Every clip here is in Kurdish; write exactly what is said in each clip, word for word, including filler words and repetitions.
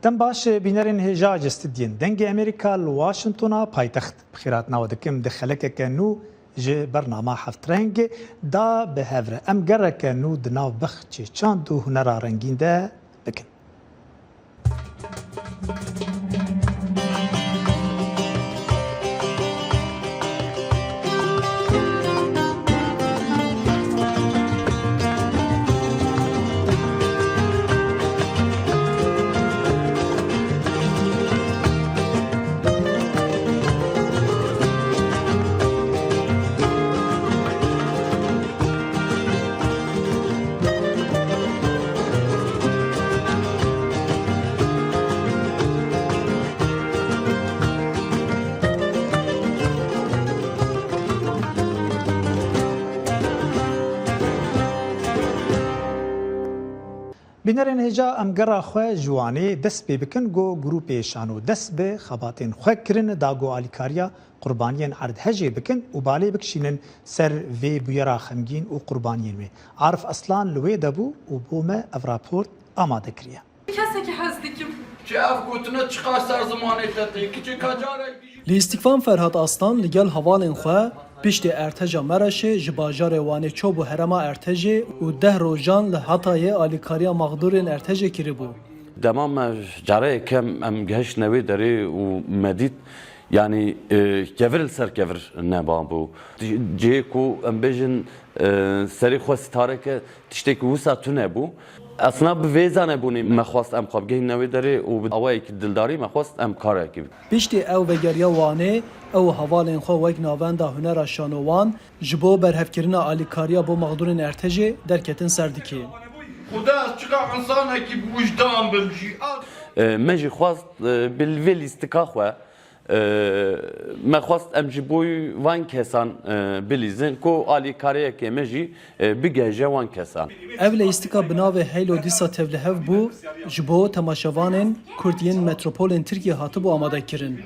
Dem baş, bînerên hêja ji stûdyên Dengê Amerîka li Washingtona paytext. Bi xêr hatina we dikim di xelekeke nû ji bernama Heftreng da bi hev re. Em gereke nû di nav bexçê çand û hunera rengîn de bikin. Bînerên hêja, em gera xwe ji Wanê dest pê bikin, ku grûpê Şano dest bi xebatên xwe kirin da ku alîkariya qurbaniyên erdhejê bikin û balê bikişînin ser vê bûyera xemgîn û qurbaniyên wê. Arif Aslan li wê de bû û bo me ev raport amade kiriye. Kesekî hez dikim. Çi ev gotine çiqas ser zimanê te tê? Kiçika carek dijî. Lîstikvan Ferhat Aslan li gel hevalên xwe piştî erdheja Mereşê ji bajarê Wanê ço bû herêma erdhejê û deh rojan li Hatayê alîkariya mexdûrên erdhejê kiribû. Dema me careyê kem em gihiştine wê derê û me dît, yanî, e, kevir li ser kevir nebabû. Cihê ku em bêjin, e, serê xwe sitare ke, tiştekî wisa tune bû. Esna bi vê zanebûnê me xwest em xwe bigihînine wê derê û bi awayekî dildarî me xwest em karekî bikin. Piştî ew vegeriya Wanê, ew û hevalên xwe wek Navenda Hunera Şanowan ji bo berhevkirina alîkariya bo mexdûrên erdhejê derketin ser dikê. Xuda ez çiqa insanekî bi wijdan bim jî. E, me jî xwest, e, bi vê lîstika xwe, e, me xwest em ji bo van kesan, e, bilîzin ku alîkariyeke me jî, e, bigihêje wan kesan. Ev lîstika bi navê Heylo dîsa tevlihev bû, ji bo temaşevanên Kurd yên metropolên Tirkiyê hatibû amadekirin.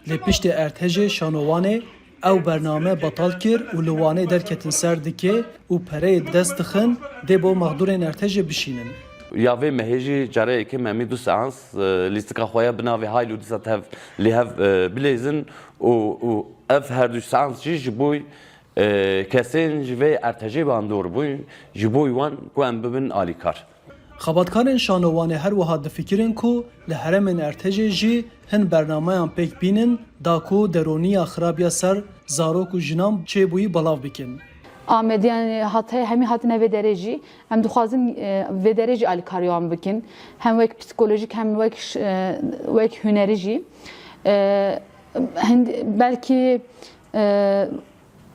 Lê piştî erdhejê Şanowanê ew bername betal kir û li Wanê derketin ser dikê û pereyê dest dixin dê bo mexdûrên erdhejê bişînin. Ya vê mehê jî careyekê me mî du seans, e, lîstika xwe ya bi navê Haylo dîsa tev lê hev, e, bilêzin û, û ev her du seans jî ji bo, e, kesên ji vê erdhejê bandor bûn, ji bo wan ku em bibin alîkar. Xebatkarên Şano Wanê her wiha difikirin ku li herêmên erdhejê jî hin bernameyan pêk bînin, da ku deroniya xirabiya ser zarok û jinan çêbûyî belav bikin. Amediyan, Hatay hemî hatine vê derê jî. Em dixwazin, e, vê derê jî alîkariya wan bikin. Hem wek psîkolojîk hem wek ş-, e, wek hunerî jî. E, hind-, belkî, e,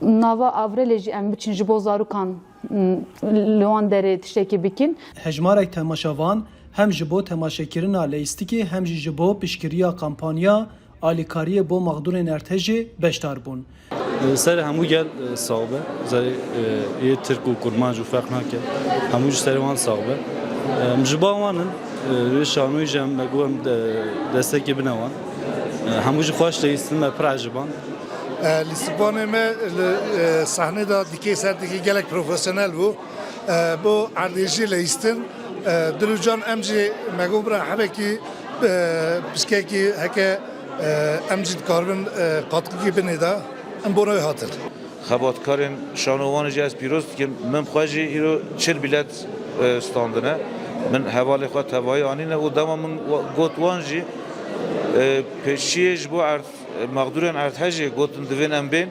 nava Avrelê jî em biçin ji bo zarokan, m, li wan derê tiştekî bikin. Hejmarek temaşevan hem ji bo temaşekirina leyîstikê hem jî ji bo piştgiriya kampanya alîkariyê bo mexdûrên erdhejê beşdar bûn. Serê hemû gel, e, sax be. Serê, e, yê Tirk û Kurmanc û ferq nake. Hemû ji serê wan sax be. E, em ji ba wan in. E, wê şanoyê jî em, me got em de-, destekê bine wan. E, hemû jî xweş leyîstin, me pir eciban. E, lîstikvanê me li, e, sehnê de dikê ser dikê gelek profesyonel bû. E, bo erdê jî leyîstin. E, dil û can em jî me got bira hebekî, e, pişkekî heke, e, em jî dikaribin, e, qatkikî binê de. Em bona wê hatin. Xebatkarên Şano Wanê jî ez pîroz dikim. Min xwe jî îro çil bîlet, e, standine. Min hevalê xwe tevayî anîne û dema min wa-, got wan jî, e, pêşiyê ji bo erd-, mexdûrên erdhejê gotin divên em bên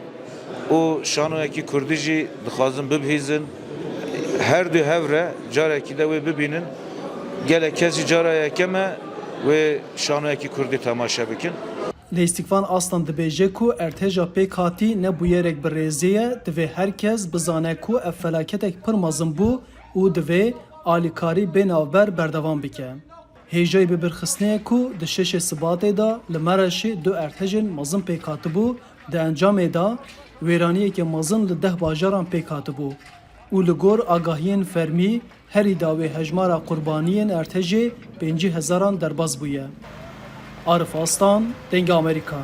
û şanoyekî kurdî jî dixwazin bibihîzin. Her du hev re carekî de wê bibînin. Gelek kes jî cara yekem e wê şanoyekî kurdî temaşe bikin. Lêstikvan Aslan dibêje ku erdhêja pêkhatî ne bûyerek bi rêzê ye, divê her kes bizane ku ev felaketek pir mezin bû û divê alîkarî bê navber berdewam bike. Hêjayî bibirxistinê ye ku di şeşê Sibatê de li Mereşê du erdhejên mezin pêk hatibû, di encamê de wêraniyeke mezin li deh bajaran pêk hatibû û li gor agahiyên fermî herî dawî hejmara qurbaniyên erdhejê pêncî hezaran derbas bûye. Arif Aslan, Dengê Amerîka.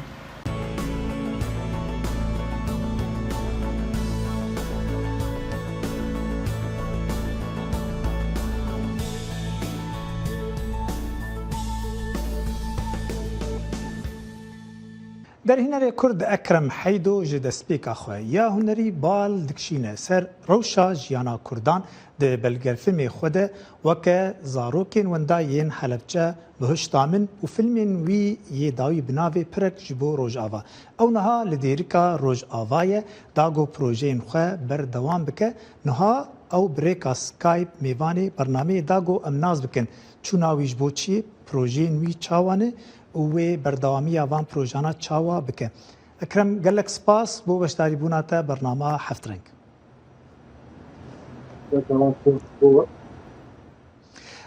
Derhînerê Kurd Ekrem Heydo ji destpêka xwe ya hunerî bal dikişîne ser rewşa jiyana Kurdan di belgefilmê xwe de, weke Zarokên Wenda yên Helebçe, Bihişta Min û filmên wî yê dawî bi navê Pirek ji bo Rojava. Ew niha li Dêrika Rojava ye, da ku projeyên xwe berdewam bike. Niha ew bi rêka Skype mêvanê bernameyê da ku em nas bikin. Çûna wî ji bo çi ye? Projeyên wî çawa ne? Û wê berdewamiya van projana çawa bike? Ekrem, gelek spas bo beşdarîbûna te bernama Heft Reng.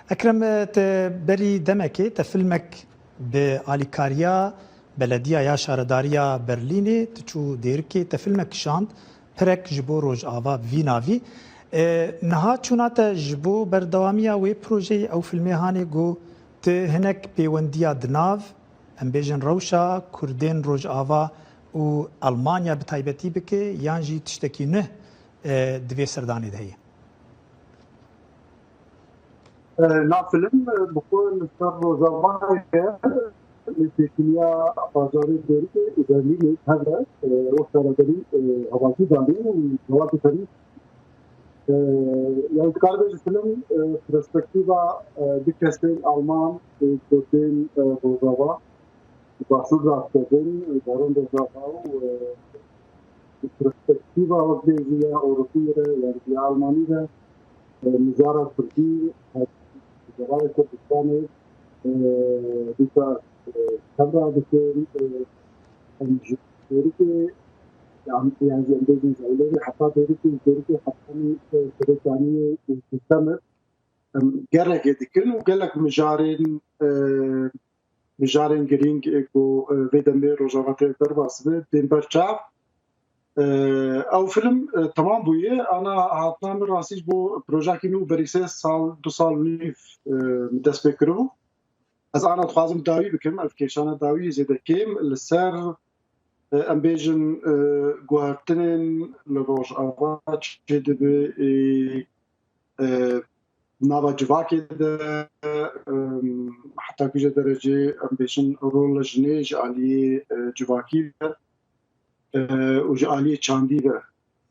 Ekrem, e, te berî demekê te filmek bi alîkariya belediya ya şaredariya Berlînê, tu çû Dêrikê, te filmek kişand, Pirek ji bo Rojava, bi vî navî. E, niha çûna te ji bo berdewamiya wê projeyê, ew filmê hanê ku tu hinek pêwendiya di nav, em bêjin, rewşa Kurdên Rojava û Almanya bi taybetî bike, yan jî tiştekî nuh, e, di vê serdanê de heye? E, na film, e, bi xwe li ser Rojavayê, li têkiliya bajarê Dêrikê û Berlînê hev e, e, wek şaredarî, e, havakî danî û cewabê xerî. E, yani dikare bêje film, e, perspektîfa, e, du kesên Alman, e, Kurdên, e, Rojava, Başûr Rastevin, e, Baron Rojava û, e, perspektîfa wek bêjî ya Ewropî re, yani ya Almanî re, e, mijara Kurdî, e, Rojavayê Kurdistanê, e, dîsa, e, tevra dikin, e, em ji Dêrikê, yan, yan jî em bêjin ji Ewlêrê heta Dêrikê, ji Dêrikê heta, e, Serêkaniyê û Kûstemir, em gelekê dikin û gelek mijarên, e, mijarên girîng, e, ku, e, vê demê Rojava tê derbas be, tên ber çav. E, ew film, e, temam bûye. Ana hatina min rastî ji bo projekî nû berî sê sal, du sal û nîv, e, dest pê kiribû. Ez ana dixwazim dawî bikim, ev kêşana dawî zêde kêm li ser, e, em bêjin, e, guhertinên li Rojava çêdibe, e, e, nava civakê de, e, heta kîje derecê em bêjin rol jinê ji aliyê, e, civakî ve, e, û ji aliyê çandî ve.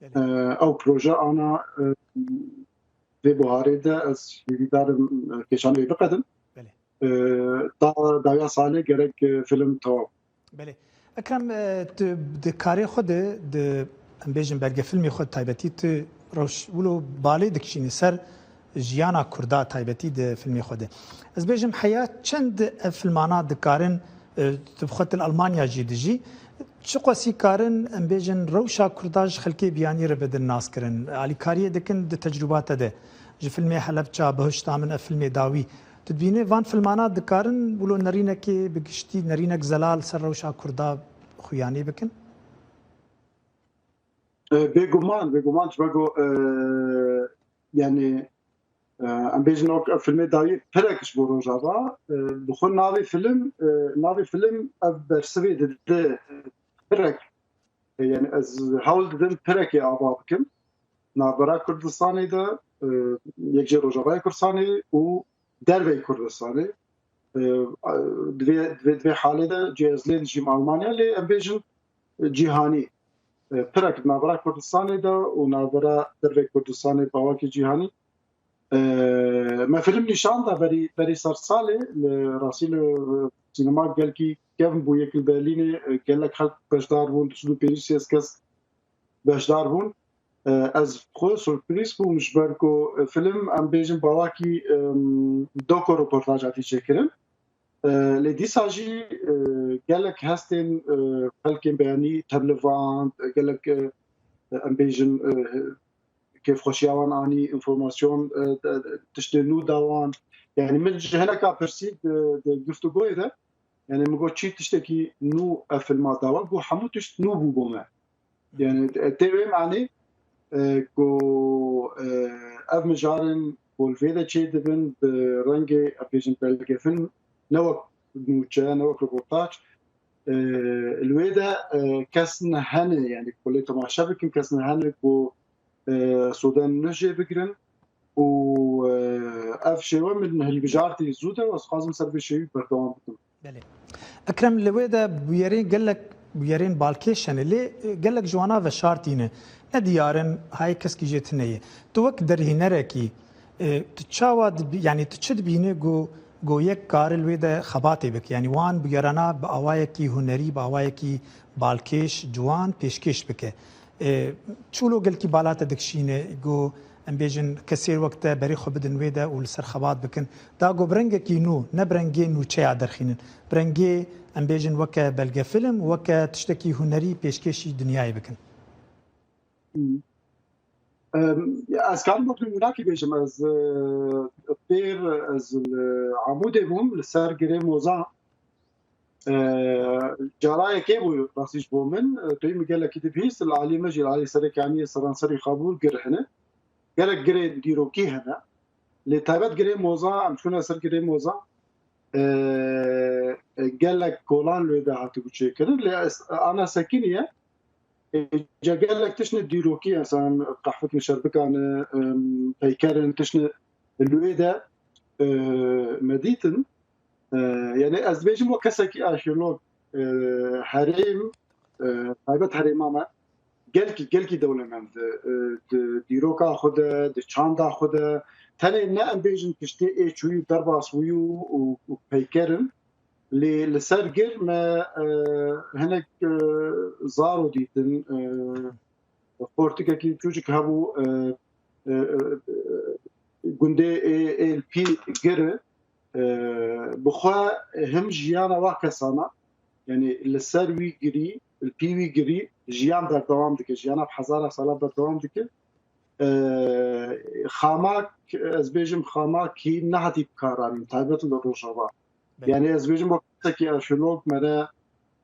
Belê. E, ew proje ana, e, vê buharê de ez hêvîdar im, e, kêşanê wê biqedim. Belê. E, ta dawiya salê gerek, e, film tewab. Belê. Ekrem, e, tu di karê xwe de, di, em bêjin, belgefilmê xwe taybetî tu rewş wilo balê dikişînî ser jiyana Kurda taybetî di filmê xwe de. Ez bêjim heya çend ev filmana dikarin, e, tu bi xwe til Almanya jî dijî, çiqasî karin, em bêjin, rewşa Kurda ji xelkê biyanî re bidin naskirin? Alîkariyê dikin di tecrûba te de. Ji filmê Helebça, Bihişta Min, ev filmê dawî. Tu dibînî van filmana dikarin wilo nerînekê bi giştî, nerînek zelal ser rewşa Kurda xuyanî bikin? E, bêguman, bêguman, ji ber ku, e, yani, e, em bêjin wek ev filmê dawî Pirek ji bo Rojava, e, bi xwe navê film, e, navê film ev bersivê dide, Pirek. E, yani ez hewl didim Pirekê ava bikim. Navbera Kurdistanê de, e, yek jê Rojavayê Kurdistanê û derveyî Kurdistanê. E, divê, divê, divê halê de cê ez lê dijîm Almanya, lê em bêjin, e, cîhanî. E, Pirek navbera Kurdistanê de û navbera derveyî Kurdistanê bi awakî cîhanî. E, me film nîşan da berî, berî sersalê, li rastî li sînema gelkî kevn bû, yek li Berlînê, e, gelek xelk beşdar bûn, du sed û pêncî sêzdeh kes beşdar bûn. E, ez xwe surprîz bûm, ji ber ku film, em bêjin, bawakî, em, doku roportaj hatî çêkirin. E, lê dîsa jî, e, gelek hestên, e, xelkên beyanî tevlivand, e, gelek, e, em bêjin, e, kêfxweşiya wan anî, înformasyon, e, de, de, tiştê nû da wan. Yani min ji hineka pirsî di, di guftûgoyê de, yani min got, çi tiştekî nû ev filma da we? Got, hemû tişt nû bû bo me. Yani, e, tê wê manê, e, ku, e, ev mijarên ku li vê de çêdibin bi rengê, em bêjin, belgefilm, ne wek nûçe, ne wek roportaj, e, li wê de, e, kes nehene, yani ku lê temaşe bikin, kes nehene ku, e, sûdên nû jê bigirin û, e, ev şêwe min hilbijartî zû de û ez dixwazim ser vê şêwî berdewam bikim. Belê. Ekrem, li wê de bûyerê gelek Bûyerên balkêş hene, lê, e, gelek ji wana veşartî ne. Ne diyar in, hayê keskî jê tune ye. Tu wek derhînerekî, e, tu çawa dibî-, yanî tu çi dibînî ku, ku yek kare li wê de xebatê bike? Yanî wan bûyerana bi awayekî hunerî, bi awayekî balkêş, ciwan pêşkêş bike. E, çûlo gelkî bala te dikişîne, ku em bêjin kesê wek te berê xwe bidin wê de û li ser xebat bikin. Da ku bi rengekî nû, ne bi rengê nûçeya derxînin. Bi rengê, em bêjin, weke belgefilm, weke tiştekî hunerî pêşkêşî dinyayê bikin. Hmm. Em, ya, ez karim wek nimûnakî bêjim, ez, e, pêr, ez li Amûdê bûm, li ser girê moza. E, cara yekê bû rastî ji bo min, e, toyî min gelekî dibihîst, li alî me jî, li alî Serekaniyê seranserî Xabûr gir hene. Gelek girê dîrokî hene. Lê taybet girê moza, em çûne ser girê moza, e, e, gelek kolan li wê de hatibû çêkirin. Lê ez, ana sekiniye, e, ca gelek tiştine dîrokî, mesela qehwekî şerbikan, e, em, peyker in, tiştine li wê de, e, me dîtin. E, yani ez dibêjim wek kesekî arkeolog, e, herêm, e, taybet herêma me, gelkî, gelkî dewlemend e, di dîroka xwe de, di çanda xwe de, tenê ne em bêjin piştê ê çûyî û derbas bûyî û, û, û peyker in, lê li ser gir me, e, hinek, e, zaro dîtin, e, fortikekî çûçik hebû, e, e, e, gundê ê, ê li pî gir e, e, bi xwe him jiyana wa kesana, yani li ser wî girî, li pî wî girî jiyan berdewam dike, jiyana bi hezara sala berdewam dike. E, xamak, ez bêjim xamakî nehatî bikaranîn, taybet li Rojava. Belê. Yani ez bêjim wek kesekî arkeolog me re,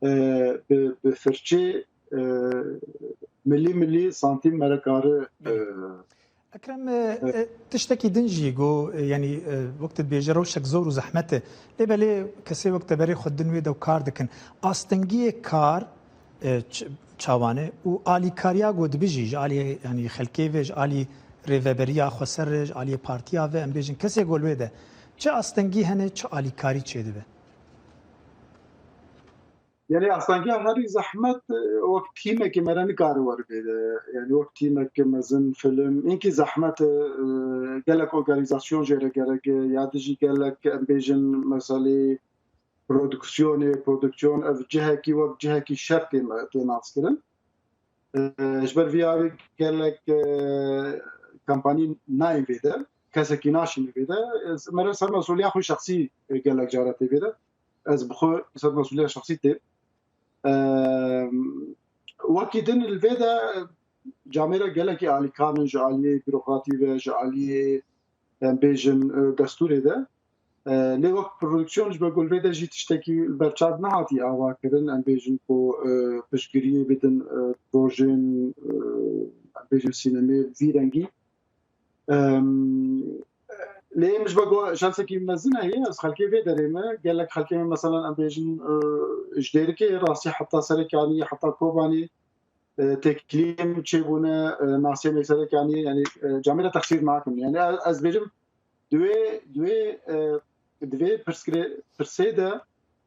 e, bi, bi firçê, e, milî milî santîm me re kari, e, Belê. Ekrem, e, e, tiştekî din jî got, e, yanî, e, wek tu dibêje rewşek zor û zehmet e. Lê belê kesê wek te berê xwe din wê de û kar dikin. Astengiyê kar, e, ç-, çawan e û alîkariya got dibijî ji alî, yanî xelkê ve, ji alî rêveberiya xweser re, ji alî partiya ve, em bêjin kesê got wê de. Çi astengî hene, çi alîkarî çêdibe? Yani astangiya herî zehmet, e, wek tîmekê me re nikare were vê de. Yani wek tîmeke mezin, film, inkî zehmet e, e, gelek organizasyon jê re gerek e, ya dijî gelek, em bêjin, meselê produksiyonê, produksiyon ev cihekî wek cihekî şer tê me-, tê naskirin. E, ji ber vî awê gelek, e, kampanî nayên vê de, kesekî naşîne vê de. E, me re ser mesûliya xwe şexsî, e, gelek cara tê vê de. Ez bi xwe ser mesûliya şexsî tê. E, wekî din li vê de camêra gelekî alîkan in ji aliyê bîrokratî ve, ji aliyê, em bêjin, e, destûrê de. E, lê wek produksiyon ji ber ku li vê de jî tiştekî li ber çav nehatî ava kirin, em bêjin ku, e, piştgiriyê bidin, e, projeyên, e, em bêjin sînemê vî rengî. Em, lê em ji ber ku şansekî mezin heye, ez xelkê vê derê me, gelek xelkê me, meselan, em bêjin, e, ji Dêrikê rastî heta Serekaniyê, heta Kobanê, e, têkiliyên çêbûne, e, nasiyên Serekaniyê, yani, e, camêra texsîr nakim. Yani, ez, ez bêjim, di wê, di wê, e, di vê pirsgirê-, pirsê de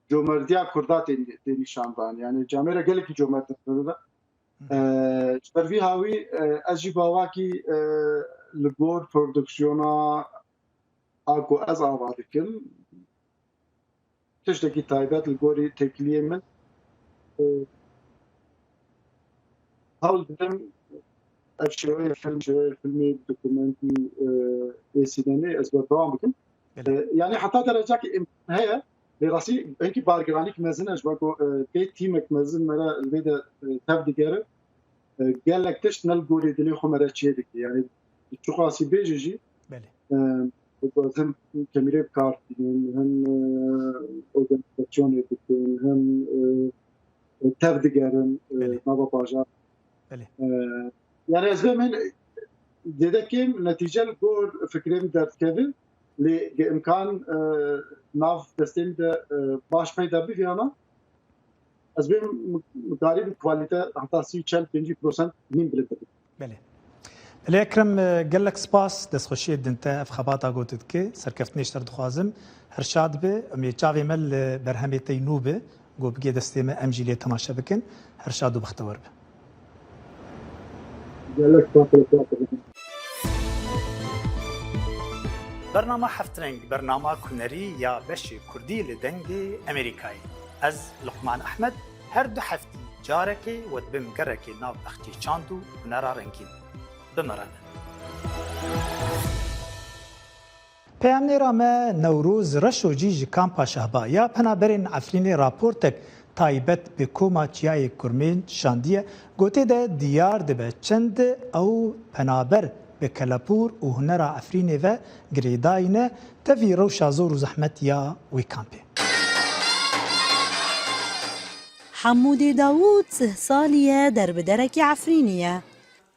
comerdiya Kurda tê, tê nîşan dan. Yani, camêra gelekî comerd in. E, ji ber vî hawî, e, ez jî bawakî, e, li gor produksiyona a ku ez ava dikim, tiştekî taybet li gorî têkiliyê min, e, hewl didim ev şêweyê film, şêweyê filmê dokumentî, e, ê sînemê ez berdewam bikim. Belê. E, yani heta derecakî imkan heye, lê rastî hinkî bargiranîk mezin e, ji ber ku, e, pê tîmek mezin me re li vê de, e, tev digere. E, gelek tişt ne li gorî dilê xwe me re çê dike. Yani çiqasî bêje jî, Belê. e, him kemîrê bi kar tînin, him, e, organizasyonê dikin, him, e, tev digerin, e, Belê. nava bajar. Belê. E, yani ez bêm hin zêde kêm netîce li gor fikrê min derdikeve, lê ge imkan, e, nav destê min de, e, baş peyda biviyana, ez bêm mikarî bi kwalîte heta sî, çel, pêncî prosent nîm bilind bibim. Belê. Belê Ekrem, e, gelek spas, destxweşiyê din te ev xebata got dike, serkeftinê ji te re dixwazim. Her şad be, em ê çavê me li berhemê te yî nû be. Ku bigê destê me, em jî lê temaşe bikin. Her şad û bextewar be. Bernama Heftreng, bernama hunerî ya beşê kurdî li Dengê Amerîkayê. Ez Luqman Ehmed, her du heftî carekê we dibim gerekê nav bexçê çand û hunera rengîn. Bi me re ne. Peyamnêra me Newroz Reşo jî ji kampa Şehba ya penaberên Efrînê raportek taybet bi Koma Çiyayê Kurmên şandiye. Gotê de diyar dibe çend ew penaber bi kelepûr û hunera Efrînê ve girêdayî ne tevî rewşa zor û zehmet ya wî kampê. Hemûdê Dawûd sih salî ye, derbiderekî Efrînî ye.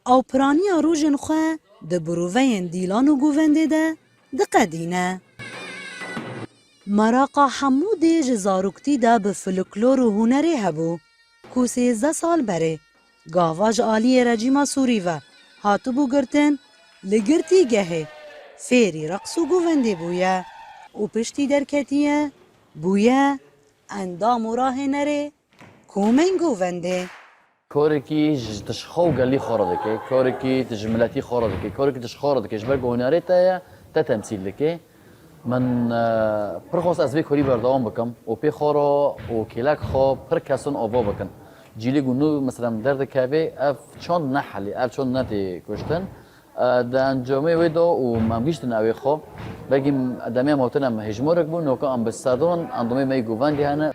Ew piraniya rojên xwe di birûveyên dîlan û govendê de diqedîne. Meraqa Hemûdê ji zaroktî de bi folklor û hunerê hebû, ku sêzdeh sal berê gava ji aliyê rejîma Sûrî ve hatibû girtin, li girtîgehê fêrî reqs û govendê bûye û piştî derketiye, bûye endam û rahênerê komên govendê. Korekî ji, tu ji xwe û gelî xwe re dike, korekî tu ji miletî xwe re dike, korekî tu ji xwe re dike, ji ber ku hunerê te ye, te temsîl dike. Min, e, pir xwest ez vê korî berdewam bikim û pê xwe re û kêlek xwe pir kesan ava bikin. Cîlê ku nû, mesela, derdikeve, ev çand nehelî, ev çand netê kuştin. E, di encamê wê de û em gihîştin ewê xwe, belkî demê em hawtin em hejmarek bûn, noka em bi sedan endamê me yê govendê hene.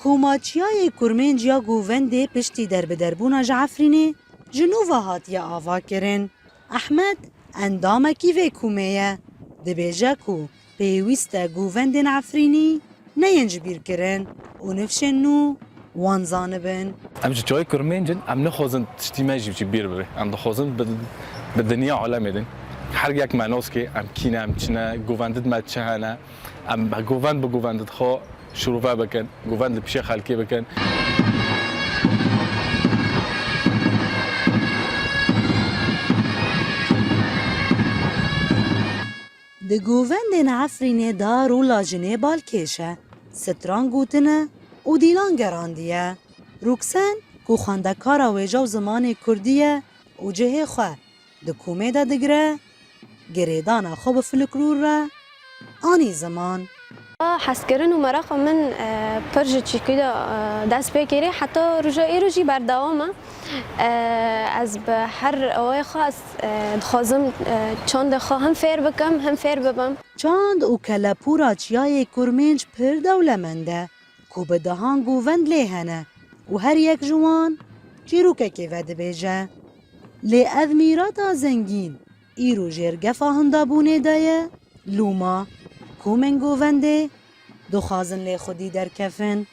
Koma Çiyayê Kurmênc ya govendê piştî derbiderbûna ji Efrînê ji nû ve hatiye avakirin. Ehmed endamekî vê komê ye. Dibêje ku pêwîst e govendên Efrînî neyên ji bîr kirin û nifşên nû wan zanibin. Em ji Çiyayê Kurmênc in, em nixwazin tiştî me jî ji bîr bibe. Em dixwazin bi, bi dinya alemê din. Her yek me nas ke, em kî ne, em çi ne, govendid me çi hene. Em govend bi govendid xwe şirove bikin, govend li pişê xelkê bikin. Di govendên Efrînê de rola jinê balkêş e, stran gotine û dîlan gerandiye. Rûksen ku xwendekara wêje û zimanê kurdî ye û cihê xwe di komê de digire, girêdana xwe bi folklor re anî ziman. Hezkirin û meraqa min, e, pir ji çîkî de, e, dest pê kirî, heta roja îro jî berdewam e. E, ez bi her awayê xwe, ez, e, dixwazim, e, çandê xwe him fêr bikim, him fêr bibim. Çand û kelepûra Çiyayê Kurmênc pir dewlemend e, ku bi dehan govend lê hene û her yek ji wan çîrokekê vedibêje. Lê ev mîrata zengîn îro jêrgefa hindabûnê de ye. Lûma, komên govendê dixwazin lê xwedî derkevin.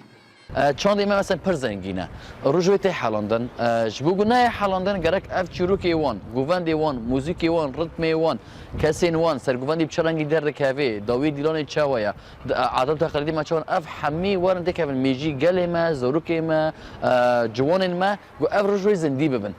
E, çandê me mesela pir zengîn e. Roj wê tê helandin. E, ji bo ku neyê helandin, gerek ev çîrokê wan, govendê wan, muzîkê wan, ritmê wan, kesên wan, sergovendî bi çi rengî derdikeve, dawiyê dîlanê çawa ye, d-, e, adet û teqlîdê me çawa ne, ev hemî werin têkevin mêjî gelê me, zarokê me, e, ciwanên me. Ku ev roj wê zindî bibin.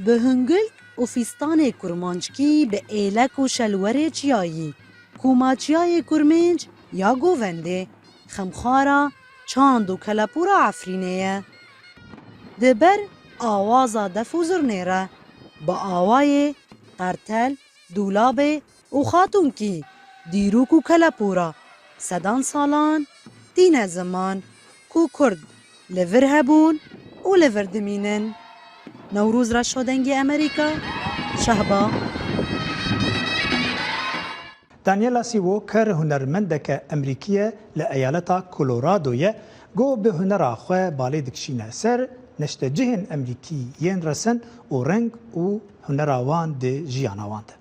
Bi hingil û fîstanê kurmanckî, bi êlek û şelwerê çiyayî, Koma Çiyayê Kurmênc ya govendê, xemxara çand û kelepûra Efrînê ye. Di ber awaza def û zirnê re, bi awayê qertel, dûlabê û xatûnkî, dîrok û kelepûra sedan salan tîne ziman ku kurd li vir hebûn û li vir dimînin. Newroz Reşo, Dengê Amerîka, Şehba. Daniela Seawalker hunermendeke Amerîkî ye, li eyaleta Coloradoyê ku bi hunera xwe balê dikişîne ser neştecihên Amerîkî yên resen û reng û hunera wan di jiyana wan de.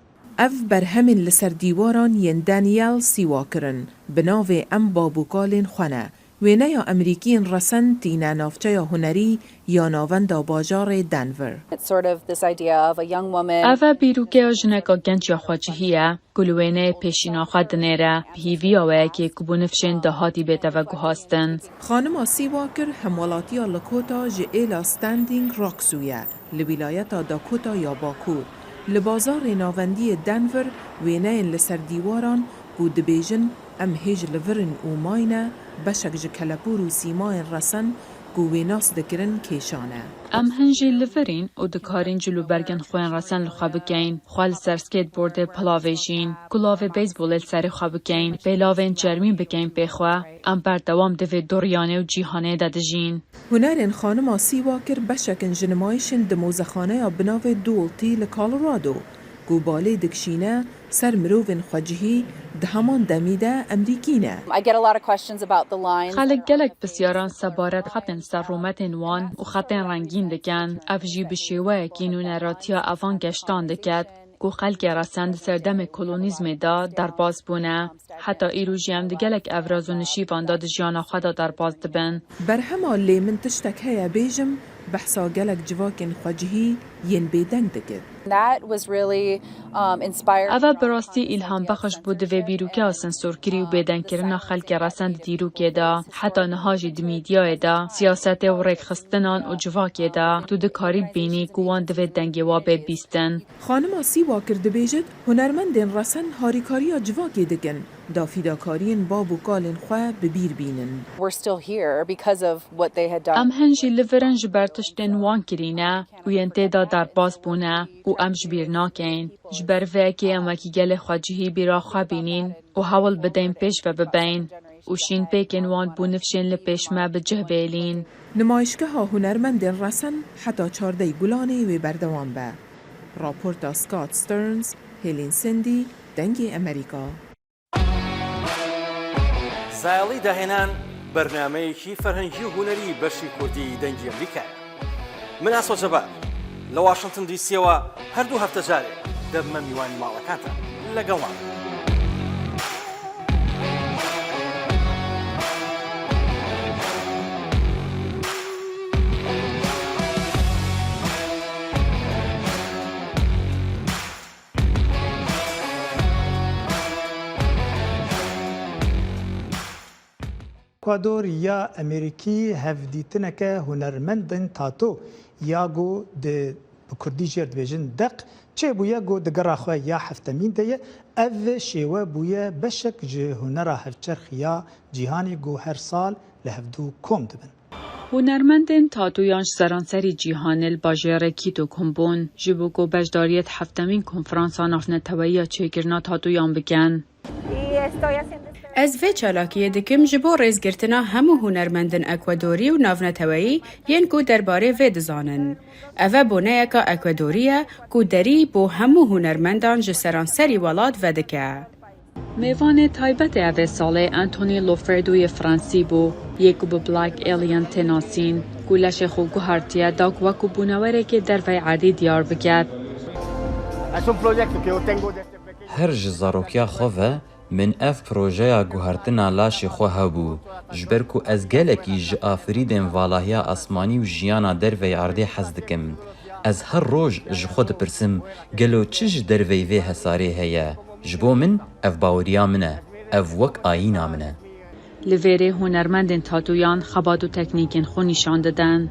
Ev berhemên li ser dîwaran yên Danielle Seawalker in, bi navê Em Bab û Kalên Xwe Ne. Wêneya Amerîkî yên resen tîne navçeya hunerî ya navenda bajarê Denver. It's sort of this idea of a young woman. Ev e bîrûkeya jineka genc ya xwecihî ye, ku li wêneyê pêşîna xwe dinêre, bi hîviya wê yekê ku bo nifşên dahatî bête veguhastin. Xanima Seawalker hemwelatiya Lakota ji êla Standing Rock Sioux ye, li wîlayeta Dakota ya Bakur. Li bazarê navendiyê Denver wêneyên li ser dîwaran ku dibêjin, "Em hêj li vir in" û "Mayne", beşek ji kelepûr û sîmayên resen ku wê nas dikirin kêşan e. Em hin jî li vir in û dikarîn cil û bergên xwe yên resen li xwe bikeyin, xwe li ser skateboardê pilavêjîn, kulavê beyzbolê li serê xwe bikeyin, pêlavên çermî bikeyin pê xwe. Em berdewam di vê doriyanê û cîhanê de dijîn. Hunerên xanima Sî Walker beşek in ji nimayişên di mozexaneya bi navê Duality li Colorado, ku balê dikişîne ser mirovên xwecihî, di heman demî de Emerîkî ne. I get a lot of questions about the lines. Xelk gelek pisyaran sebaret xetên ser rûmetên wan û xetên rengîn dikin. Ev jî bi şêweyekî nûneratiya evan geştan diket, ku xelkê resen di serdemê kolonîzmê de derbas bûne. Heta îro jî em di gelek evraz û nişîvan de di jiyana xwe de derbas dibin. Berhema "Lê min tiştek heye bêjim" behsa gelek civakên xwecihî yên bêdeng dikit. That was really, um, inspiring. Eve bi rastî îlhambexş bû di vê bîrûkeya sensorkirî û bêdengkirina xelkê resen di dîrokê de. Heta niha jî di mîdyayê de, siyasetê û rêkxistinan û civakê de, tu dikarî bibînî ku wan divê dengê wa bê bîstin. Xanima Sî Walker dibêjit, "Hunermendên resen harîkariya civakê dikin, dafîdakariyên bav û kalên xwe bi bîr bînin." We're still here because of what they had done. Em hin jî li vir in ji ber tiştên wan kirîne û yên tê de derbas bûne û em ji bîr nakeyin. Ji ber vê yekê em wekî gelê xwecihî bîra xwe bînîn û hewl bideyn pêş ve bibeyin û şînpêkên wan bû nifşên li pêş me bi cih bêlîn. Nimayişgeha hunermendên resen heta çardeh Gulanê wê berdewam be. Raporta Scott Stearns, Helen Cindy, Dengê Emerîka. زایەڵی داهێنان بەرنامەیەکی فەرهەنگی و هونەری بەشی کوردی دەنگی ئەمریکایە. من ئاسۆ جەبار لە واشنگتن دیسیەوە هەردوو هەفتە جارێ دەبمە میوانی ماڵەکانتان. لەگەڵمان. Ekwador ya Emerîkî hevdîtineke hunermendên tato ya ku di, bi kurdî jê re dibêjin deq, çêbûye ku di gera xwe ya heftemîn de ye. Ev şêwe bûye beşek ji hunera hevçerx ya cîhanê ku her sal li hevdû kom dibin. Hunermendên tatoyan ji seranserî cîhanê li bajêrê Quito kom bûn, ji bo ku beşdariyê di heftemîn konferansa navneteweyiya çêkirina tatoyan bikin. Ez vê çalakiyê dikim ji bo rêzgirtina hemû hunermendin Ekwadorî û navneteweyî yên ku derbarê vê dizanin. Ev e boneyeka Ekwadorî ye ku derî bo hemû hunermendan ji seranserî welat vedike. Mêvanê taybetê evê salê Anthony Loferdo yê Fransî bû, yê ku bi Black Alien tê nasîn, ku leşê xwe guhartiye da ku wekû bûnewerekê dervey erdî diyar biket. Es un proyecto que yo tengo desde pequeño. Her ji zarokiya xwe ve min ev projeya guhertina laşê xwe hebû, ji ber ku ez gelekî ji afirîdên valahiya asmanî û jiyana dervey erdê hez dikim. Ez her roj ji xwe dipirsim, gelo çi ji dervey vê hesarê heye? Ji bo min, ev baweriya min e, ev wek ayîna min e. Li vêrê hunermendên tatoyan xebat û teknîkên xwe nîşan didin.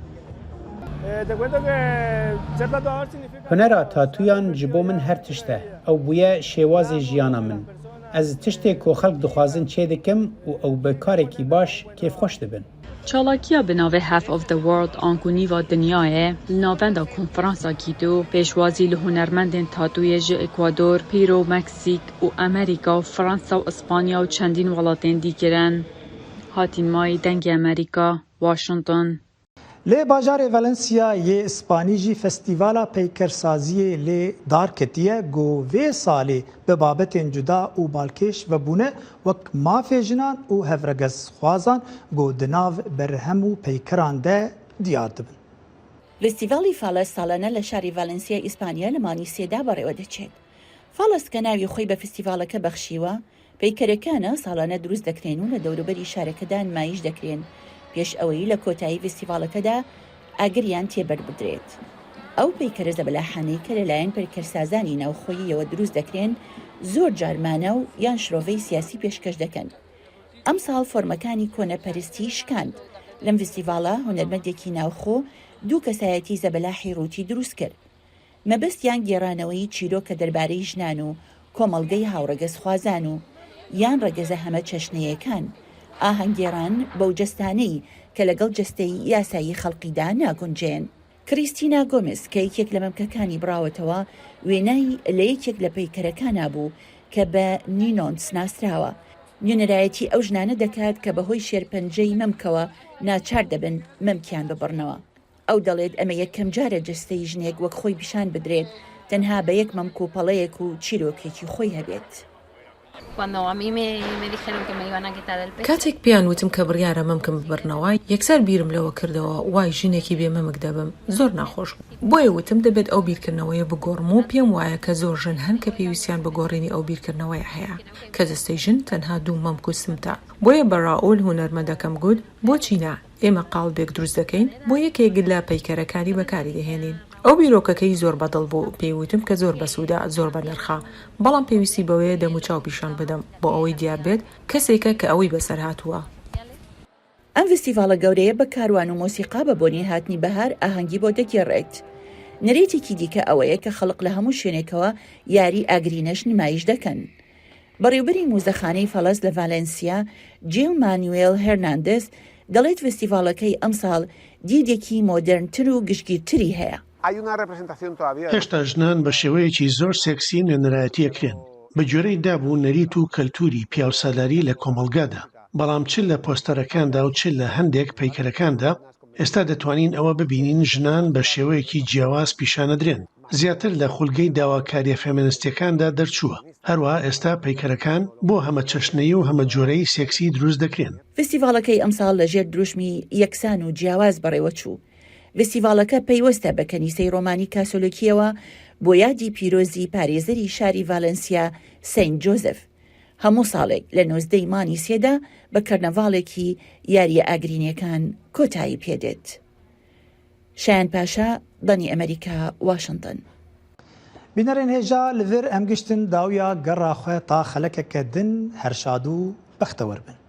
Hunera tatuyan ji bo min her tişt e. Ew bûye şêwazê jiyana min. Ez tiştê ku xelk dixwazin çêdikim û ew bi karekî baş kêfxweş dibin. Çalakiya bi navê Half of the World, anku nîva dinyayê, li navenda konferansa Quito pêşwazî li hunermendên tatoyê ji Ekwador, Pîro, Meksîk û Amerîka û Fransa û Îspanya û çendîn welatên dî kirin. Hatîn Mayî, Dengê Amerîka, Washington. Li bajarê Valencia yê Spanî jî festîvala peykersaziyê lê dar ketiye, ku vê salê bi babetên cuda û balkêş vebûne, wek mafê jinan û hevregezxwazan, ku di nav berhem û peykeran de diyar dibin. Festîvalî Fala salane li şarê Valencia Îspanya li manî sê de berêwe diçêt. Falas کە ناوی خۆی بە فستیڤاڵەکە بەخشیوە، پەیکەرەکانە ساڵانە دروست دەکرێن و لە دەوروبەری شارەکەدا نمایش دەکرێن، پێش ئەوەی لە کۆتایی فستیڤاڵەکەدا ئاگریان تێبەر بدرێت. ئەو پەیکەرە زەبەلاحانەی کە لەلایەن پەیکەرسازانی ناوخۆییەوە دروست دەکرێن، زۆر جار ماناو یان شرۆڤەی سیاسی پێشکەش دەکەن. ئەمساڵ فۆرمەکانی کۆنەپەرستی شکاند. لەم فستیڤاڵە هونەرمەندێکی ناوخۆ دوو کەسایەتی زەبەلاحی ڕووتی دروست کرد. مەبەستیان گێڕانەوەی چیرۆکە دەربارەی ژنان و کۆمەڵگەی هاوڕەگەزخوازان و یان ڕەگەزە هەمە چەشنەیەکان، ئاهەنگگێڕان بەو جەستانەی کە لەگەڵ جەستەی یاسایی خەڵقیدا ناگونجێن. کریستینا گۆمز کە یەکێک لە مەمکەکانی بڕاوەتەوە، وێنای لە یەکێک لە پەیکەرەکانا بوو کە بە نینۆنس ناسراوە، نوێنەرایەتی ئەو ژنانە دەکات کە بەهۆی شێرپەنجەی مەمکەوە ناچار دەبن مەمکیان ببڕنەوە. ئەو دەڵێت ئەمە یەکەم جارە جەستەی ژنێک وەک خۆی پیشان بدرێت، تەنها بە یەک مەمک و پەڵەیەک و چیرۆکێکی خۆی هەبێت. Cuando a mí me, me dijeron que me iban a quitar el pecho, کاتێک پێیان وتم کە بڕیارە مەمکم ببڕنەوە، یەکسەر بیرم لەوە کردەوە وای ژنێکی بێ مەمک دەبم. زۆر ناخۆش بوو. بۆیە وتم دەبێت ئەو بیرکردنەوەیە بگۆڕم و پێم وایە کە زۆر ژن هەن کە پێویستیان بە گۆڕینی ئەو بیرکردنەوەیە هەیە کە جەستەی ژن تەنها دوو مەمک و سمتە. بۆیە بە ڕائۆل هونەرمەندەکەم گوت، بۆچی نا؟ ئێمە قاڵبێک دروست دەکەین، بۆ یەکێک لە پەیکەرەکانی بەکاری دەهێنین. ئەو بیرۆکەکەی زۆر بەدڵ بوو، پێی وتم کە زۆر بەسوودە، زۆر بەنرخە، بەڵام پێویستی بەوەیە دەم و چاو پیشان بدەم بۆ ئەوەی دیار بێت کەسێکە کە ئەوەی بەسەر هاتووە. ئەم فستیڤاڵە گەورەیە بە کاروان و مۆسیقا بە بۆنەی هاتنی بەهار ئاهەنگی بۆ دەگێڕێت. نەرێتێکی دیکە ئەوەیە کە خەڵق لە هەموو شوێنێکەوە یاری ئاگرینەش نمایش دەکەن. بەڕێوبەری موزەخانەی فەڵەس لە ڤالێنسیا، جیل مانوێل هێرناندز، دەڵێت فستیڤاڵەکەی ئەمساڵ دیدێکی مۆدێرنتر و گشتگیرتری هەیە. هێشتا ژنان بە شێوەیەکی زۆر سێکسی نوێنەرایەتی ئەکرێن، بە گوێرەی داب و نەریت و کەلتوری پیاوسالاری لە کۆمەڵگادا، بەڵام چ لە پۆستەرەکاندا و چ لە هەندێک پەیکەرەکاندا، ئێستا دەتوانین ئەوە ببینین ژنان بە شێوەیەکی جیاواز پیشانەدرێن، زیاتر لە خولگەی داواکاریە فێمینستیەکاندا دەرچووە. هەروەها ئێستا پەیکەرەکان بۆ هەمە چەشنەیی و هەمە جۆرەی سێکسی دروست دەکرێن. فستیڤاڵەکەی ئەمساڵ لەژێر دروشمی یەکسان و جیاواز بەڕێوە چوو. فستیڤاڵەکە پەیوەستە بە کەنیسەی ڕۆمانی کاسۆلیکیەوە بۆ یادی پیرۆزی پارێزەری شاری ڤالێنسیا، سەینت جۆزف. هەموو ساڵێک لە نۆزدەی مانی سێدا بە کەرنەڤاڵێکی یاریە ئاگرینیەکان کۆتایی پێدێت. شایان پاشا، دەنگی ئەمریکا، واشنگتن. Bînerên hêja, li vir em giştin dawiya gera xwe ta xelekeke din, her şad û bextewar bin.